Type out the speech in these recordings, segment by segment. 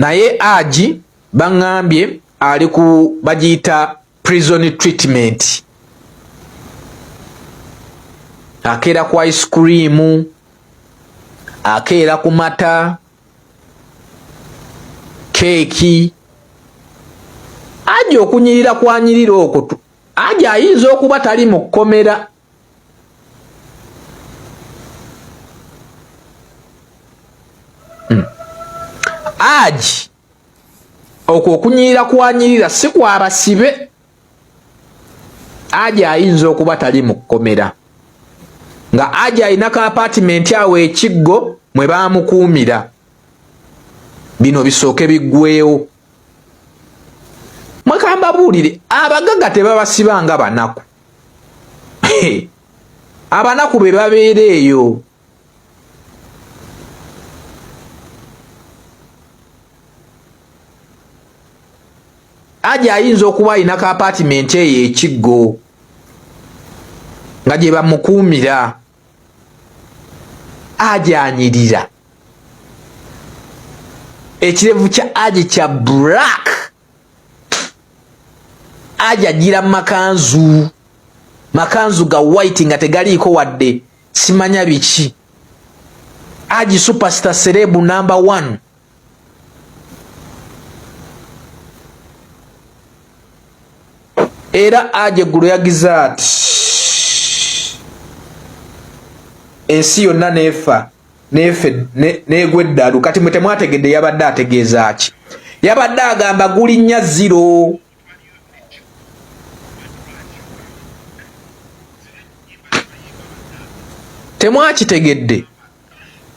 Naye Aji baŋŋambye ali ku bagiyita prison treatment, akeera ku ice cream, akeera ku mata, keeki. Aji okunyirira kwanyirira okwo, Aji ayinza okuba tali mu kkomera. Aji okwo okunyirira kwanyirira si kwabasibe. Aji ayinza okuba tali mu kkomera, nga Aji alina ka apaatimenti awo ekiggo mwe bamukuumira. Bino bisooke biggweewo. Mwekambabuulire, abagaga tebabasiba nga banaku. Abanaku be babeera eyo. Aji ayinza okuba alina ka apaatimenti eyo ekiggo nga gye bamukuumira. Aji anyirira, ekirevu kya Aji kya black. Aji ajira makanzu, makanzu ga white nga tegaliiko wadde simanya biki. Aji superstar celeb number 1. Era Aji eggulo yagize ati ensi yonna neefa nefe negwa eddalu. Kati mwe temwategedde yabadde ategeeza ki? Yabadde agamba gulinnya zero. Temwakitegedde.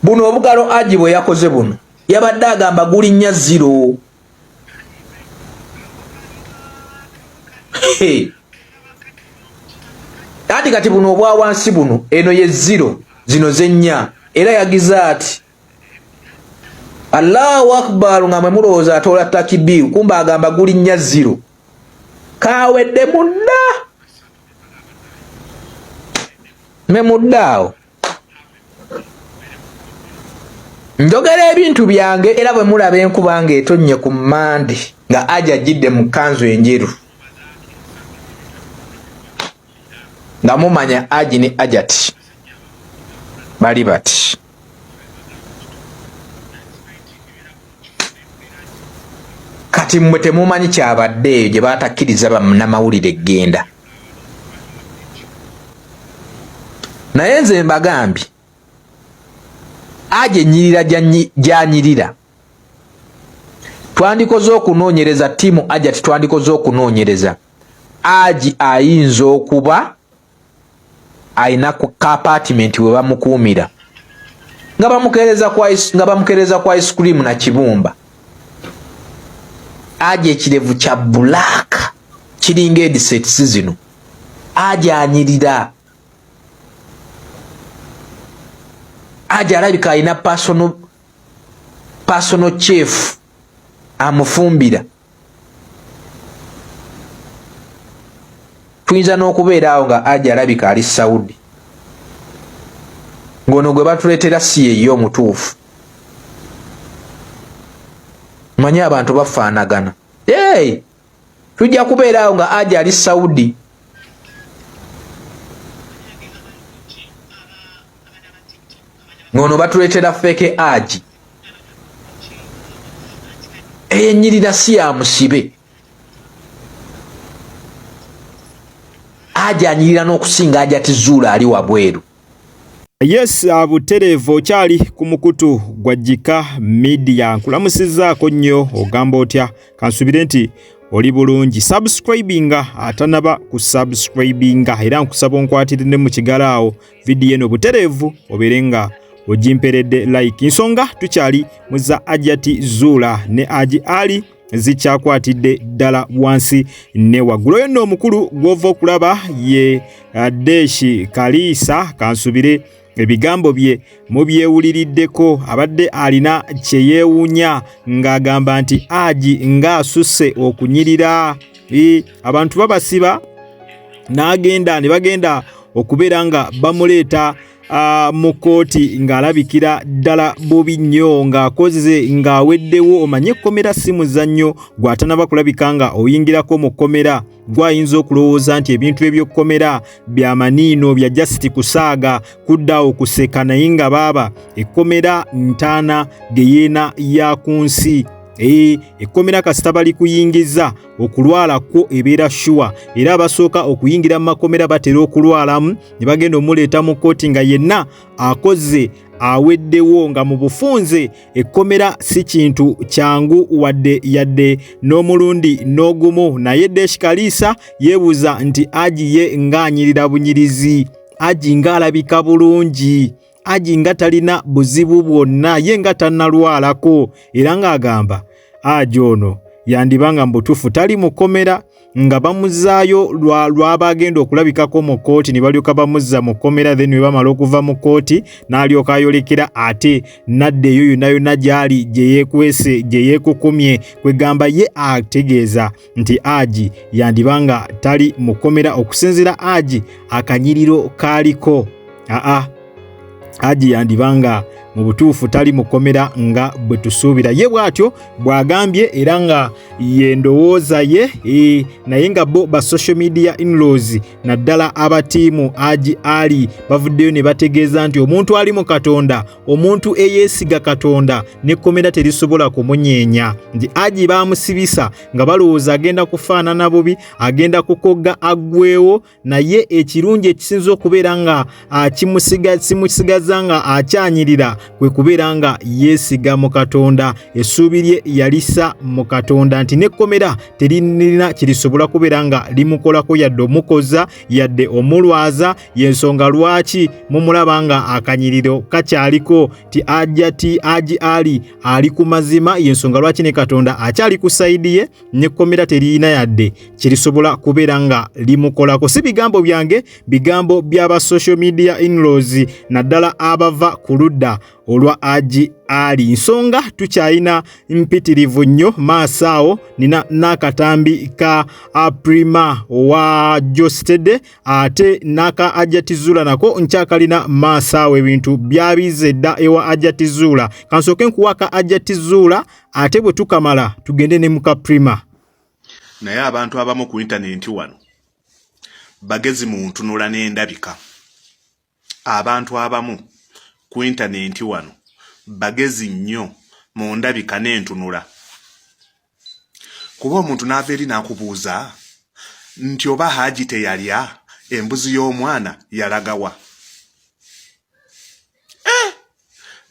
Buno obugalo Aji bwe yakoze buno yabadde agamba gulinnya zero. Anti kati buno obwa wansi buno, eno ye zero, zino zennya. Era yagize ati Allahu akbar, nga mwe mulowooza atoola takibiru, kumba agamba gulinnya zero. Kawedde mudda me mudda awo njogera ebintu byange. Era bwe mulaba enkuba ng'etonnye ku Mmande nga Aja ajjidde mu kkanzu enjeru, nga mumanya Aji ne Ajati bali bati. Kati mmwe temumanyi kyabadde eyo gye batakkiriza bannamawulire genda. Naye nze mbagambye Aje ennyirira gyanyirira. Twandikoze okunoonyereza ttiimu Ajati, twandikoze okunoonyereza. Aji ayinza okuba alina ku ka apartment we bamukuumira nga bamukeereza ku ice cream na kibumba. Aji ekirevu kya black kiringa headsets zino. Aji anyirira. Aji alabika alina personal chef amufumbira. Tuyinza n'okubeera awo nga Aji alabika ali Saudi, ng'ono gwe batuleetera si yeye omutuufu. Manyi abantu bafaanagana. Hey! Tujja kubeera awo nga Aji ali Saudi. Ng'ono batuleetera feke Aji. Eyenyirira si ya musibe. Aji anyirira n'okusinga Ajati Zuula ali wabweru. Yes, butereevu okyali ku mukutu gwa Jika Media. Nkulamusizzaako nnyo, ogamba otya? Kansubire nti oli bulungi. Subscribinga atanaba ku subscribinga, era nkusaba onkwatire ne mu kigalo awo vidiyo eno butereevu obeere nga ogimperedde like. Nsonga tukyali mu za Ajati Zuula ne Aji Ali zikyakwatidde ddala wansi ne waggulu. Oyo nno omukulu gw'ova okulaba ye Deshi Kaliisa, kansubire ebigambo bye mubyewuliriddeko. Abadde alina kye yeewuunya ng'agamba nti Aji ng'asusse okunyirira, abantu babasiba n'agenda ne bagenda okubeera nga bamuleeta mu kkooti ng'alabikira ddala bubi nnyo, ng'akoze ng'aweddewo. Omanye ekkomera si muzannyo, gw'atanaba kulabika nga oyingirako mu kkomera gwayinza okulowooza nti ebintu eby'okkomera bya maniino, bya jasiti kusaaga kuddaawo kuseka, naye nga baaba ekkomera ntaana geyeena ya ku nsi. Ekkomera kasita bali kuyingiza okulwala kwo ebeera shuwa, era abasooka okuyingira mu makomera batera okulwalamu ne bagenda omuleeta mu kkooti nga yenna akoze aweddewo. Nga mu bufunze ekkomera si kintu kyangu wadde yadde n'omulundi n'ogumu. Naye Desh Kaliisa yeebuuza nti Haji ye ng'anyirira bunyirizi, Haji ng'alabika bulungi, Haji nga talina buzibu bwonna, ye nga tannalwalako, era ng'agamba Haji ono yandiba nga mu butuufu tali mu kkomera, nga bamuzaayo lwaba agenda okulabikako mu kkooti ne balyoka bamuzza mu kkomera, then we bamala okuva mu kkooti n'alyoka ayolekera ate nadda eyo yonna yonna gy'ali gye yeekwese gye yeekukumye. Kwegamba ye ategeeza nti Haji yandiba nga tali mu kkomera okusinziira Haji akanyiriro kaaliko. Aa, Haji yandiba nga mu butuufu tali mu kkomera nga bwe tusuubira, ye bw'atyo bw'agambye, era nga ye ndowooza ye. Naye nga bo ba social media inlaws naddala abatiimu Haji Ali bavuddeyo ne bategeeza nti omuntu ali mu Katonda, omuntu eyeesiga Katonda, n'ekkomera terisobola kumunyeenya, nti Haji baamusibisa nga balowooza agenda kufaanana bubi, agenda kukogga aggwewo, naye ekirungi ekisinza okubeera nga kimusigaza nga akyanyirira kwe kubeera nga yeesiga mu Katonda. Essuubi lye yalisa mu Katonda nti n'ekkomera teririna kirisobola kubeera nga limukolako yadde omukoza yadde omulwaza. Y'ensonga lwaki mumulaba nga akanyiriro kakyaliko ti Hajati Haji Ali ali ku mazima, y'ensonga lwaki ne Katonda akyali ku sayidi ye, n'ekkomera teririna yadde kirisobola kubeera nga limukolako. Si bigambo byange, bigambo by'aba social media inlaws naddala abava ku ludda olwa Haji Ali. Nsonga tukyalina mpitirivu nnyo maaso awo, nina n'akatambi ka Prima owa Jostede ate n'aka Hajati Zuula nako nkyakalina maaso awo. Ebintu byabize dda ewa Hajati Zuula. Kansooke nkuwa aka Hajati Zuula, ate bwe tukamala tugende ne muka Prima. Naye abantu abamu ku intanenti wano bagezi mu ntunula n'endabika. Abantu abamu ku intanenti wano bagezi nnyo mu ndabika n'entunula, kuba omuntu n'ava eri n'akubuuza nti oba Haji teyalya embuzi y'omwana yalagawa.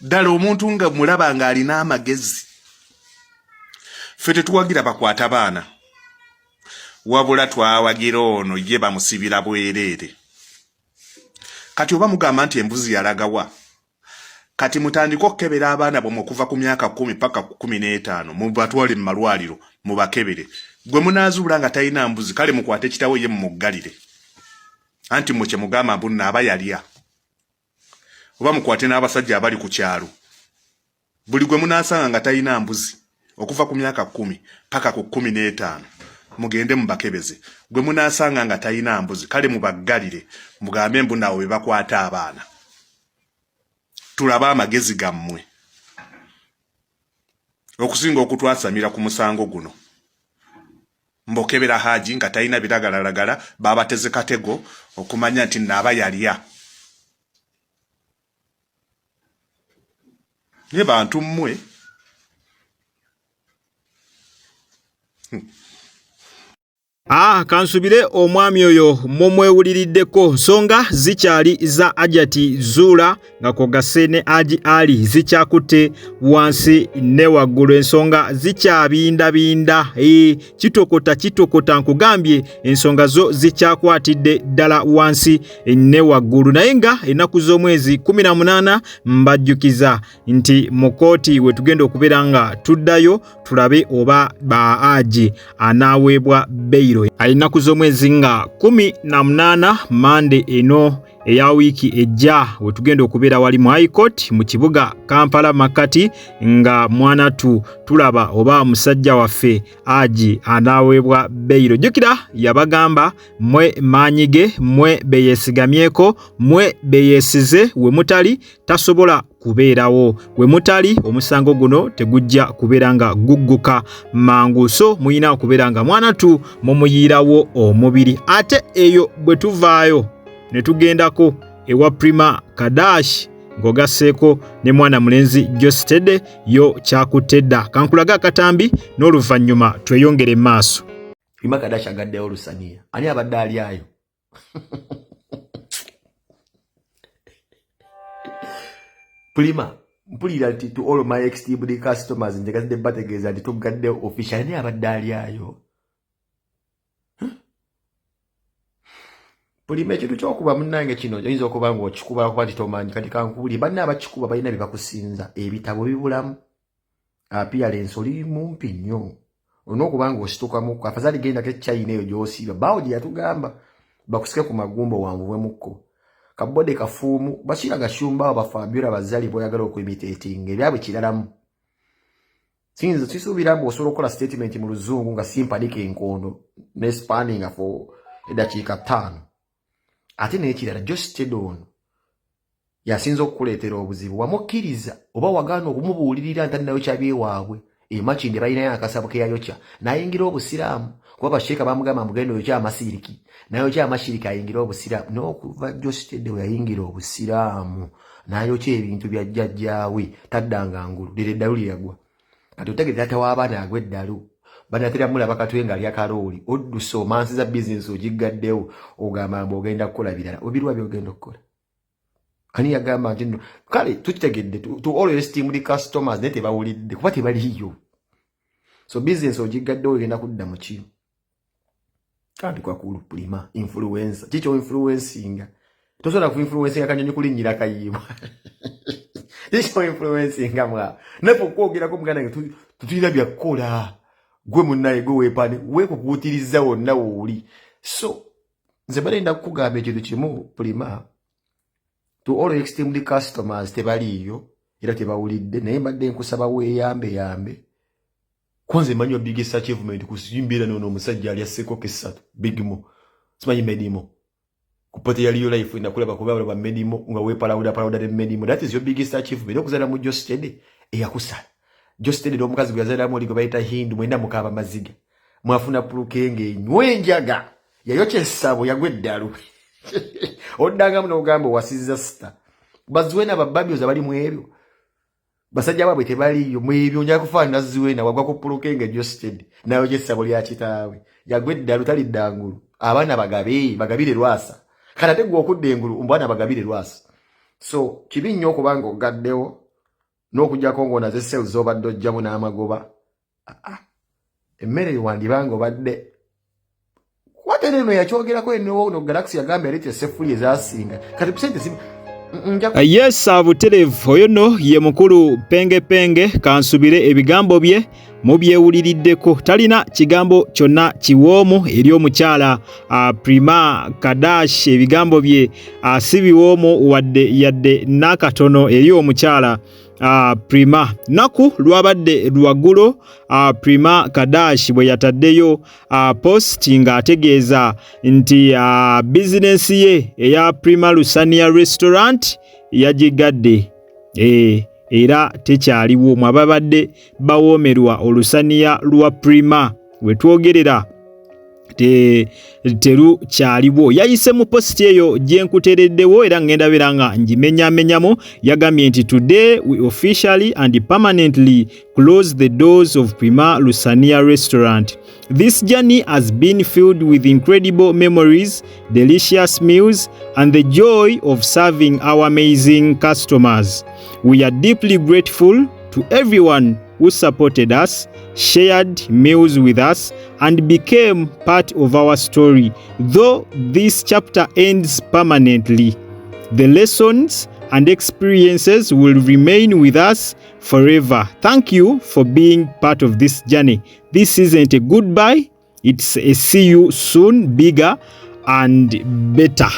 Ddala omuntu nga mulaba ng'alina amagezi. Ffe tetuwagira bakwata baana, wabula twawagira ono ye bamusibira bwereere. Kati oba mugamba nti embuzi yalagawa, kati mutandike okukebera abaana bamwe okuva ku myaka 10 paka ku 15, mubatwale mu malwaliro mubakebere. Gwe munaazuula nga talina mbuzi, kale mukwate kitawe ye mumuggalire, anti mmwe kye mugamba mbu nno aba yalya. Oba mukwate n'abasajja abali ku kyalo, buli gwe munaasanga nga talina mbuzi okuva ku myaka 10 paka ku 15, mugende mubakebeze. Gwe munaasanga nga talina mbuzi, kale mubaggalire, mugambe mbu naawe be bakwata abaana, tulabe amagezi gammwe okusinga okutwasamira ku musango guno. Mbokebera Haji nga talina biragalalagala, babateze katego okumanya nti naaba yalya. Naye bantu mmwe. Kansubire omwami oyo mumwewuliriddeko. Nsonga zikyali za Hajati Zuula nga kwogase ne Haji Ali zikyakutte wansi ne waggulu, ensonga zikyabindabinda, kitokota kitokota, nkugambye ensonga zo zikyakwatidde ddala wansi ne waggulu. Naye nga ennaku z'omwezi 18 mbajjukiza nti mu kkooti we tugenda okubeera nga tuddayo tulabe oba ba Haji anaaweebwa beyiro. beyiro. Ennaku z'omwezi nga 18 Mande eno eya wiiki ejja wetugenda okubeera wali mu High Court mu kibuga Kampala Makati, nga mwanatu tulaba oba musajja waffe Haji anaaweebwa beyiro. Jjukira yabagamba mwe maanyi ge, mwe beyeesigamyeko, mwe beyeesize, we mutali tasobola kubeerawo, we mutali omusango guno tegujja kubeera nga gugguka mangu, so muyina okubeera nga mwanatu mumuyiirawo omubiri. Ate eyo bwe tuvaayo ne tugendako ewa Prima Kadash ng'ogasseeko ne mwana mulenzi Jostede yo kyakutte dda. Kankulaga akatambi n'oluvannyuma tweyongere maaso. Prima Kadash agaddewo Lusaniya, ani abadde alyayo? Prima mpulira nti to all my esteemed customers njagadde bategeeza nti tugaddewo official, ani abadde alyayo? Pulima ekintu kyokuba munnange kino oyinza okuba nga okikuba kuba nti tomanyi, kati kankuwulire banna abakikuba balina bye bakusinza, ebitabo bibulamu, appearance oli mumpi nnyo, olina okuba nga ositukamuko, afazali gendako e China eyo gy'osiiba, baawo gye yatugamba bakusike ku magumba owanvubwemukko, kabode kafuumu bakira gashumba abo bafabiola bazali boyagala okuimitatinga ebyabwe kiralamu. Sinza sisuubira mbu osobola okukola statement mu luzungu nga simpanika enkondo ne spanninga for eddakiika ttaano. Ate n'ekirala Josted ono yasinza okukuleetera obuzibu, wamukkiriza oba wagaana okumubuulirira nti annayokya byewaabwe emakindi balinayo akasabo ke yayokya n'ayingira obusiraamu, kuba basheeka bamugamba mugenda oyokya amasiriki n'ayokya amashiriki ayingire obusiraamu. N'okuva Josted we yayingira obusiraamu n'ayokya ebintu bya jjajjaawe taddanga ngulu, lero eddalu lye yagwa. Kati otegere taata w'abaana agwa eddalu, banatera mulaba katwe nga alya kalooli, odduse omansiza bizinesi ogiggaddewo, ogamba mbu ogenda kukola birala, obirwa by'ogenda okukola. Ani yagamba nti nno kale tukitegedde to all esteemed customers, naye tebawulidde kuba tebaliiyo. So bizinesi ogiggaddewo egenda kudda mu ki? Kantu kakulu Prima influencer, kikyo influencinga, tosobola ku influencinga kanyonyi kulinnyira kayiibwa, kikyo influencinga mwa naffe okwogerako muganda nge tetulina byakukola, gwe munnaye gwe weepane weekukuutiriza wonna wooli. So nze mbadde kukugamba ekintu kimu Prima, to all esteemed customers tebaliiyo era tebawulidde, naye mbadde nkusaba weeyambe yambe. Kwanza emanyi wa biggest achievement kusimbira nono omusajja alya ssekoko essatu Big Mo simanyi Medimo kupate yaliyo life nakulaba kuba ba Medimo nga weepalawuda palawuda ne Medimo, that is your biggest achievement. Okuzaala mu Josted eyakusala Josted n'omukazi gwe yazaalamu oli gwe bayita Hindu, mwenda mukaaba maziga, mwafuna pulukenge enywa enjaga yayokya essabo yagwa eddalu, oddangamu n'ogamba owasizza sita baziwena bababyoza bali mu ebyo basajja baabwe tebaliiyo mwebyo nja kufaanana Ziwena wagwa ku pulukenge Josted nayokya essabo lya kitaawe yagwa eddalu talidda ngulu, abaana bagabe bagabire Lwasa, kati ate gwe okudda engulu mbu abaana bagabire Lwasa. So kibi nnyo okuba nga ogaddewo n'okuggyako ng'onaze sales z'obadde ojjamu n'amagoba. Emmere wandibanga obadde kwate neno yakyogerako eno Galaxy yagamba yaleeta esefuli ezasinga kati sente Yes, abuterevu oyo nno ye mukulu Penge Penge, kansubire ebigambo bye mubyewuliriddeko, talina kigambo kyonna kiwoomu eri omukyala Prima Kadash, ebigambo bye si biwoomu wadde yadde n'akatono eri omukyala Prima. Naku lwabadde lwaggulo Prima Kadash bwe yataddeyo post ng'ategeeza nti bizinensi ye eya Prima Lusania Restaurant yagigadde era tekyaliwo, mwe ababadde bawoomerwa olusaniya lwa Prima we twogerera terukyaliwo. Yayise mu positi eyo gye nkuteereddewo era ngenda beera nga ngimenyamenyamu. Yagambye nti today we officially and permanently close the doors of Prima Lusania Restaurant. This journey has been filled with incredible memories, delicious meals, and the joy of serving our amazing customers. We are deeply grateful to everyone who supported us, shared meals with us, and became part of our story. Though this chapter ends permanently, the lessons and experiences will remain with us forever. Thank you for being part of this journey. This isn't a goodbye, It's a see you soon, bigger and better.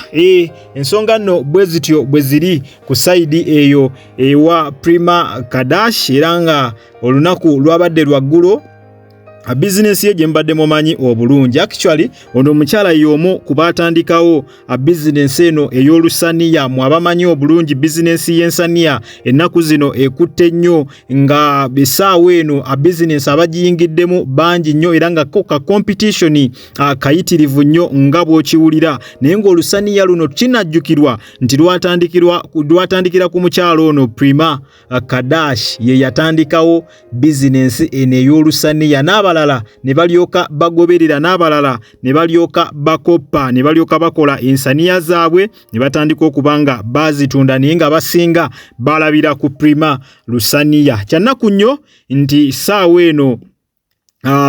Ensonga nno bwe zityo bwe ziri ku sayidi eyo ewa Prima Kadash, era nga olunaku lwabadde lwaggulo bizinensi ye gye mubadde mumanyi obulungi. Actually ono omukyala y'omu ku baatandikawo bizinensi eno ey'olusaniya. Mu abamanyi obulungi bizinensi y'ensaniya ennaku zino ekutte nnyo, nga essaawa eno bizinensi abagiyingiddemu bangi nnyo, era nga ko ka competition kayitirivu nnyo nga bw'okiwulira. Naye ng'olusaniya luno kinajjukirwa nti lwatandikira ku mukyala ono Prima Kadash, ye yatandikawo bizinensi eno ey'olusaniya, n'abalala ne balyoka bagoberera, n'abalala ne balyoka bakoppa, ne balyoka bakola ensaniya zaabwe ne batandika okuba nga bazitunda, naye nga basinga balabira ku Prima Lusaniya. Kyannaku nnyo nti ssaawa eno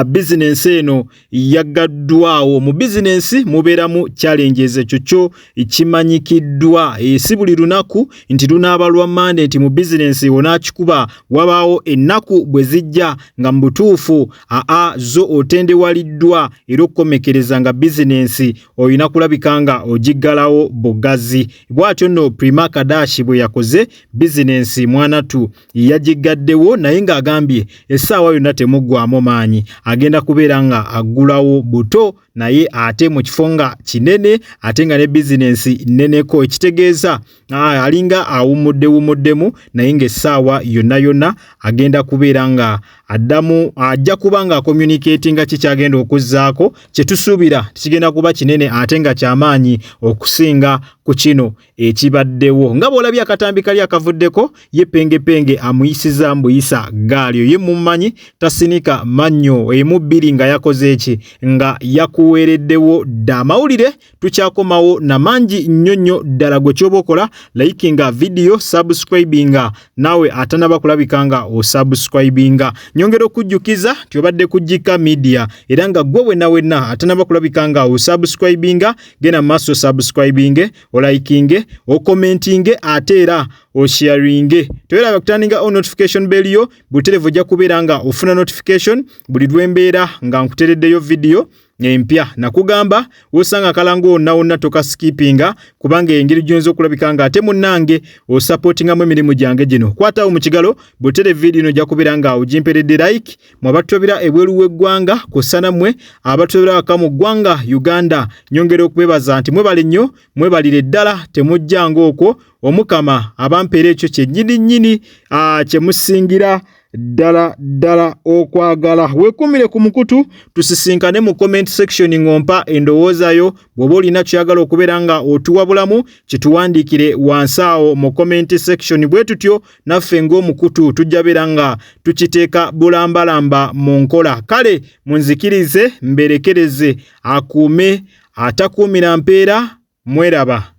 bizinensi eno yaggaddwawo. Mu bizinensi mubeeramu challenges, ekyo kyo kimanyikiddwa. Si buli lunaku nti lunaaba lwa Mande nti mu bizinensi onaakikuba. Wabaawo ennaku bwe zijja nga mu butuufu aa zo otendewaliddwa, era okukomekereza nga bizinensi olina kulabika nga ogiggalawo bugazi. Bw'atyo nno Prima Kadashi bwe yakoze bizinensi, mwanatu yagiggaddewo, naye ng'agambye essaawa yonna temuggwamu maanyi, agenda kubeera nga aggulawo buto, naye ate mu kifo nga kinene, ate nga ne bizinensi nneneko, ekitegeeza alinga awummuddewumuddemu, naye ng'essaawa yonna yonna agenda kubeera nga addamu, ajja kuba nga acommunicatinga kikyagenda okuzzaako. Kye tusuubira tekigenda kuba kinene ate nga kyamaanyi okusinga ku kino ekibaddewo. Nga bw'olabye akatambi kali akavuddeko, ye Pengepenge amuyisiza mbuyisa gaalyo, ye mummanyi tasinika mannyo, emu bbiri nga yakoze eki nga yakuweereddewo dda. Amawulire tukyakomawo na mangi nnyo nnyo ddala. Gwe kyoba okola, likinga vidiyo, subscribinga naawe atanaba kulabika nga osubscribinga. Nyongera okujjukiza nti obadde ku Gika Media, era nga gwe wenna wenna atanaba kulabika nga osubscribinga, genda mu maaso osubscribinge, olikinge, okomentinge, ate era osharinge. Toyeraba kutandinga on notification bell yo buterevu, ojja kubeera nga ofuna notification buli lwembeera nga nkutereddeyo vidiyo empya. Nakugamba wosanga akalango wonna wonna tokasikipinga, kubanga engeri gy'oyinza okulabika nga ate munnange osapootingamu emirimu gyange gino. Kwatawo mu kigalo butere vidiyo eno, ojja kubeera nga ogimperedde like. Mwe abatulabira ebweru w'eggwanga kw'ossa nammwe abatulabira waka mu ggwanga Uganda, nyongera okubebaza nti mwebale nnyo, mwebalire ddala, temujjanga okwo. Omukama abampeera ekyo kyennyini nnyini kye musingira ddala ddala okwagala. Weekuumire ku mukutu, tusisinkane mu comment section ng'ompa endowooza yo. Bw'oba olina kyoyagala okubeera nga otuwabulamu, kituwandiikire wansi awo mu comment section. Bwe tutyo naffe ng'omukutu tujja beera nga tukiteeka bulambalamba mu nkola. Kale munzikirize mberekereze, akuume atakuumira mpeera, mweraba.